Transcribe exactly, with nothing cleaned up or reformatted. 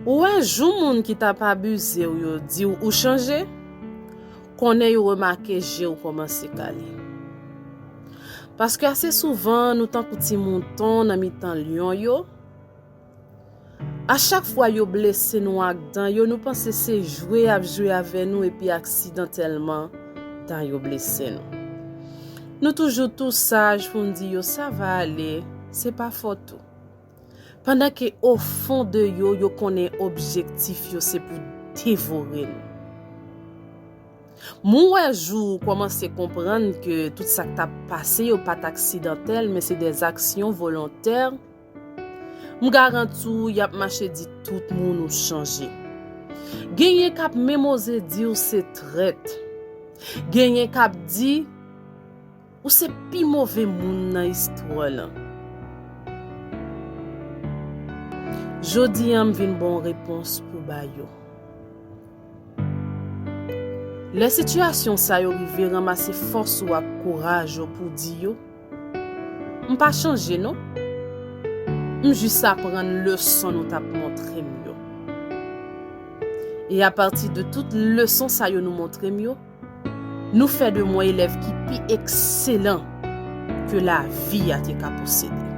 Ou wè, jou moun ki t ap abize w yo di w ou chanje, konnen yo remake je w kòmanse kale. Paske ase souvan, nou tankou ti mouton nan mitan lyon yo. A chak fwa yo blese nou ak dan yo, nou panse se jwe y ap jwe avè nou epi aksidantèlman, dan yo blese nou. Nou toujou tou saj pou n di yo sa va ale, se pa fòt ou. Pandan ke o fon de yo, yo konnen objektif yo se pou devore nou. Mwen wè jou ou kòmanse konprann ke tout sa k t ap pase yo pa t aksidantèl, men se dè aksyon volontè. M garanti w, y ap mache di tout moun ou chanje. Genyen k ap menm oze di w se trèt. Genyen k ap di ou se pi move moun nan istwa lan. Jodi a, m vin ba w repons pou ba yo. Lè sitiyasyon sa yo rive, ranmase fòs ou ak kouraj ou pou di yo, m pa chanje non. M jis aprann leson nou t ap montre m yo. E apati de tout leson sa yo nou montre m yo, nou fè de mwen elèv ki pi ekselan ke lavi a te ka posede.